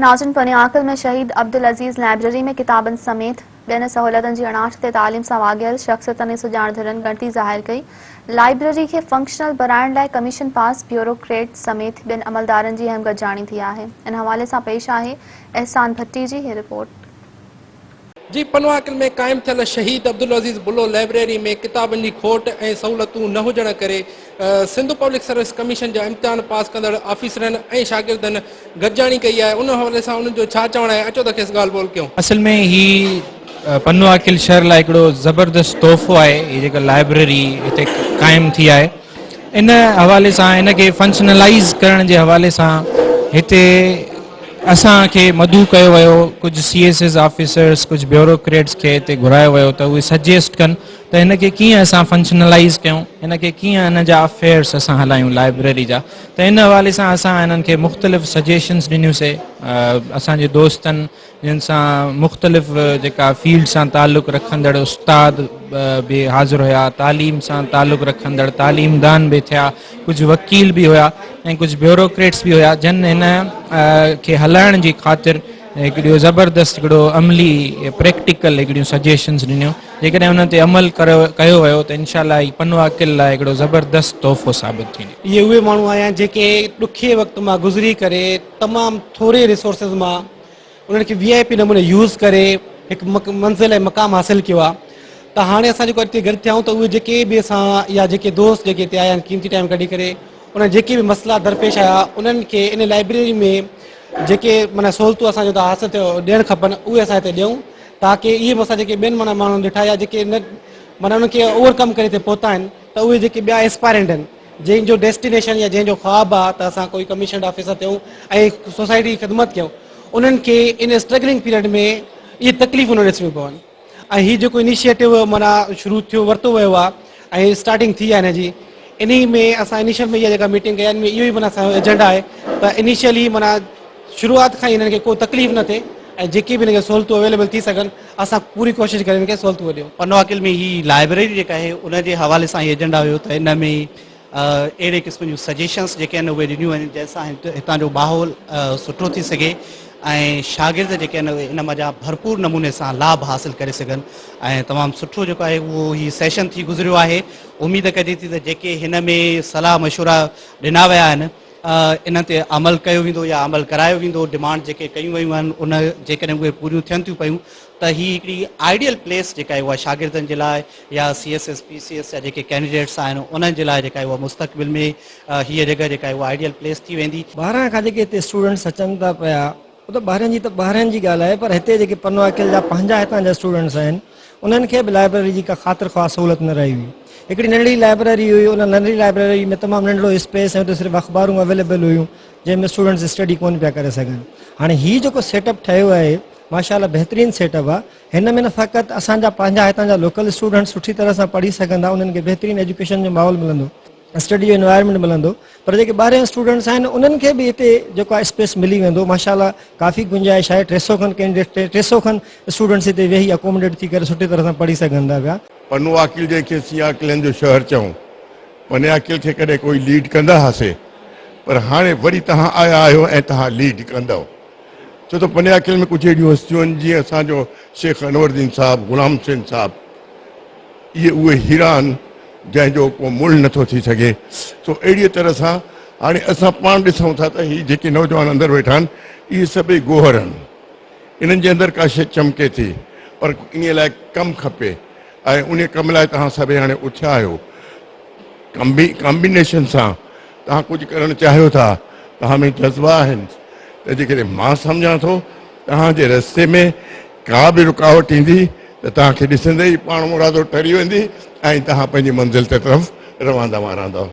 ناظرين پني عاقل ۾ شهيد عبدالعزيز لائبريري ۾ ڪتابن سميت ٻين سهولتن جي اڻاٺ تي تعليم سان واڳيل شخصيتن ۽ سڄاڻ ڌرين ڳڻتي ظاهر ڪئي. لائبريري کي فنڪشنل بڻائڻ لاء ڪميشن پاس بيوروڪريٽ سميت ٻين عملدارن جي اهم گڏجاڻي ٿي آهي. ان حوالي سان پيش آهي احسان ڀٽي جي هي رپورٽ. جي پنوعاقل ۾ قائم ٿيل شهيد عبدالعزيز بلو لائبريري ۾ ڪتابن جي کوٽ ۽ سهولتون نه هجڻ ڪري سنڌ پبلڪ سروس ڪميشن جا امتحان پاس ڪندڙ آفيسرن ۽ شاگردن گڏجاڻي ڪئي آهي ان حوالي سان انهن جو ڇا چوڻ آهي اچو ته کيس ڳالهه ٻولهه ڪيون. اصل ۾ هي پنوعاقل شهر لاء هڪڙو زبردست تحفو آهي هي جيڪا لائبريري هتي قائم ٿي آهي ان حوالي سان ان کي فنڪشنلائيز ڪرڻ جي حوالي سان هتي اسان کي مدعو ڪيو ويو ڪجهه سي ايس ايس آفيسرس ڪجهه بيوروڪريٽس کي هتي گهرايو ويو ته اهي سجيسٽ ڪن ته هن کي ڪيئن اسان فنڪشنلائيز ڪيون هن کي ڪيئن ان جا افيئرس اسان هلايون لائبريري جا ته ان حوالي سان اسان هنن کي مختلف سجيشنس ڏنيون سي اسان جي دوستن جن سان مختلف جيڪا فيلڊ سان تعلق رکندڙ استاد به حاضر هيا تعليم سان تعلق رکندڙ تعليمدان به ٿيا ڪجهه وڪيل به هيا ۽ ڪجهه بيوروڪريٽس به هيا جن هن کي هلائڻ جي خاطر هڪڙو زبردست هڪڙو عملي پريڪٽيڪل هڪڙيون سجيشنس ڏنيون جيڪڏهن انهن تي عمل ڪيو ويو ته انشاء الله هي پنواڪل لاء هڪڙو زبردست تحفو ثابت ٿيندو. اهي اهي ماڻهو آيا آهن جيڪي ڏکي وقت مان گذري ڪري تمام ٿوري ريسورسز مان انهن کي وي آء پي نموني يوز ڪري هڪ منزل ۽ مقام حاصل ڪيو آهي ته هاڻي اسان جيڪو هتي گڏ ٿيا آهيون ته اهي جيڪي به اسان يا جيڪي دوست جيڪي هتي آيا آهن قيمتي ٽائيم ڪڍي ڪري انهن جيڪي به مسئلا درپيش آيا انهن کي ان لائبريري ۾ جيڪي معنيٰ سهولتون اسان جو حاصل ٿيو ڏيڻ کپن اهي اسان هتي ڏيون تاڪي اهي مسئلا جيڪي ٻين معنيٰ ماڻهن ڏٺا يا جيڪي نه معنيٰ انهن کي اوور ڪم ڪري هتي پهتا آهن ته اهي جيڪي ٻيا اسپائرنٽ آهن جنهن جو ڊيسٽينيشن يا جنهن جو خواب آ ته اسان ڪوئي ڪميشنڊ آفيسر ٿيون ۽ سوسائٽي جي خدمت ڪيون انهن کي ان اسٽرگلنگ پيريڊ ۾ اهي تڪليفون نه ڏسڻيون پون ۽ هي جيڪو انيشيٽو معنيٰ شروع ٿيو ورتو ويو آ ۽ اسٽارٽنگ ٿي آ هن جي انهي ۾ اسان انيشل ۾ اها جيڪا ميٽنگ ڪئي آ ان ۾ اهو ئي معنيٰ اسان جو ايجنڊا آهي ته انيشلي معنيٰ شروعات کان ئي هنن کي ڪو تڪليف نه ٿئي ۽ جيڪي به هن کي سهولتون اويليبل ٿي سگهن اسان پوري ڪوشش ڪري هن کي سهولتون ڏيون. پنوعاقل ۾ هي لائبريري جيڪا آهي ان جي حوالي سان هي ايجنڊا هيو ته ان ۾ اهڙي قسم جون سجيشنس جيڪي آهن اهي ڏنيون وڃن جنهن سان هتان جو ماحول سٺو ٿي سگهي ۽ شاگرد جيڪي آهن اهي ان منجهان ڀرپور نموني سان لاڀ حاصل ڪري سگهن ۽ تمام سٺو جيڪو آهي اهو هي سيشن ٿي گذريو آهي اميد ڪجي ٿي ته جيڪي هن ۾ صلاح مشورا ڏنا ويا آهن انهن تي عمل ڪيو ويندو يا عمل ڪرايو ويندو، ڊمانڊ جيڪي ڪيون ويون آهن ان جيڪڏهن اهي پوريون ٿين ٿيون پيون ته هي هڪڙي آئيڊيل پليس جيڪا آهي اها شاگردن جي لاء يا C S S P C S جا جيڪي ڪينڊيڊيٽس آهن انهن جي لاء جيڪا آهي اها مستقبل ۾ هيء جڳهه جيڪا آهي اها آئيڊيل پليس ٿي ويندي. ٻاهران کان جيڪي هتي اسٽوڊنٽس اچن ٿا پيا اهو ته ٻاهرين جي ته ٻاهرين جي ڳالهه آهي پر هتي جيڪي پنوعاقل جا پنهنجا هتان جا اسٽوڊنٽس آهن انهن کي به لائبريري جي ڪا خاطر خواهه سهولت نه رهي هئي. هڪڙي ننڍڙي لائبريري هئي ان ننڍڙي لائبريري ۾ تمام ننڍڙو اسپيس ۽ اتي صرف اخبارون اويليبل هيون جنهن ۾ اسٽوڊنٽس اسٽڊي ڪونه پيا ڪري سگهن. هاڻي هي جيڪو سيٽ اپ ٺهيو آهي ماشاء الله بهترين سيٽ اپ آهي هن ۾ نه فقط اسان جا پنهنجا هتان جا لوڪل اسٽوڊنٽس سٺي طرح سان پڙهي سگهندا انهن کي بهترين ايجوڪيشن جو ماحول ملندو. اسٽڊي جو انوائرمينٽ ملندو پر جيڪي ٻاهريان اسٽوڊنٽس آهن انهن کي به هتي جيڪو آهي اسپيس ملي ويندو ماشاء الله ڪافي گنجائش آهي 300 کن ڪينڊيڊيٽ 300 کن اسٽوڊنٽس هتي ويهي اڪوموڊيٽ ٿي ڪري سٺي طرح سان پڙهي سگهن ٿا پيا. پنو عاقل جنهن کي سين عاقلن جو شهر چئون پني عاقل کي ڪڏهن ڪوئي ليڊ ڪندا هاسي پر هاڻي وري توهان آيا آهيو ۽ توهان ليڊ ڪندؤ ڇو ته پني عاقل ۾ ڪجهه اهڙيون هستيون آهن جيئن اسان جو شيخ انور الدين صاحب غلام حسين صاحب اهي اهي هيرا آهن جنهن جو ڪو ملهه نٿو ٿي سگهي. سو اهڙيء طرح سان هاڻي اسان پاڻ ڏسون ٿا ته هي جيڪي نوجوان اندر ويٺا آهن اهي سڀئي گوهر آهن. انهن جي اندر ڪا شيء چمڪي ٿي پر انهيء لاء ڪم کپي ۽ انهيء ڪم لاء توهان سڀئي هاڻي اٿيا آهيو. ڪمبينيشن سان توهان ڪجهه ڪرڻ چاهيو ٿا، توهان ۾ جذبا آهن ته جيڪڏهن مان سمجهان ٿو توهان جي رستي ۾ ڪا به رڪاوٽ ايندي ته توهان کي ڏسندي ئي پاڻمرادو ٽري ويندي ۽ توهان پنهنجي منزل تي طرف روان دوان رهندؤ.